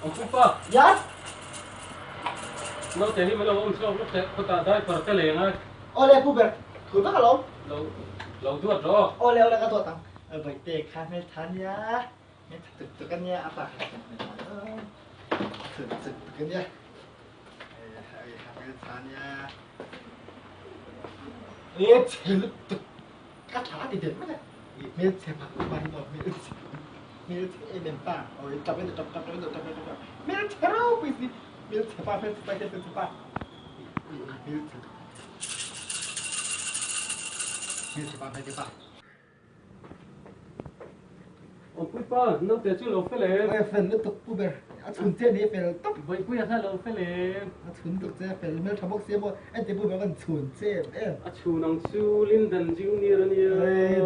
Ang pupa. Yes. Naute hi min lo awm chhuak lawk teh, khawtah diaper te leng a. Awle pu ber, thu vek alawm. Lo lo duat rawh aw. Awle awle ka duat ang. Bawihte kha hmeltha ania, hmeltha tuk tuk ania, a pa kha hmeltha tuk tuk ania. Hmeltha ania. E chhe lutuk ka thla ti det mai a. Hmelchhe pa pa hi maw hmelchhe hmelchhe em em pa awi tap in tap tap tap tap tap tap hmelchhe ropui si hmelchhe pa hmelchhe pa hmelchhe pa hmelchhe hmelchhe pa hmelchhe pa. Awmpui pa, naute chu lo fel em? Awi a fel lutuk pu ber, a chhun che ni a fel tawp. Bawihpuia kha lo fel em? A chhun tuk che a fel hmel tha bawk sia maw, engti pu ber kan chhun che em em. A chhun ang chu Linden Junior a nia.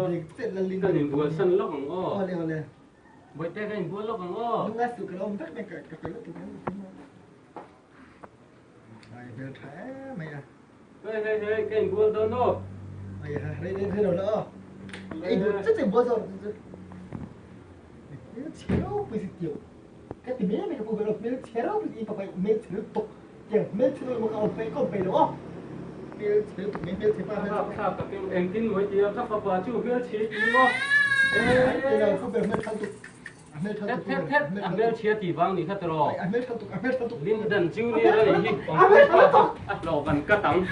Awi dik che la Linden. Kan inbual san lawk ang aw. Awle awle. Bawihte ka inbual lawk ang aw. Nunga suh ka lo awm vek mai ka fel lutuk em. Ai hmel tha em mai a. Hei hei hei ka inbual dawn aw. Ai ha rei rei rei lo la aw. Ei duh che che bual zawk chu. Hmel chhe ropui si tio. Ka ti mai mai ka pu ve lo hmel chhe ropui si papa hmel chhe lutuk. Tiang hmel chhe lutuk ka awm pe ka awm pe lo aw. Hmel chhe lutuk mai hmel chhe pa hmel chhe. Tha ka keng engtin mawi tia ka fapa chu hmel chhe ti maw. Ai ti lo pu ber hmel tha lutuk. Thet thet thet, a hmelchhia tih vang nih kha tiraw? Lindan Junior a nih hi, awm pui pa kha a hlawh kan cut ang.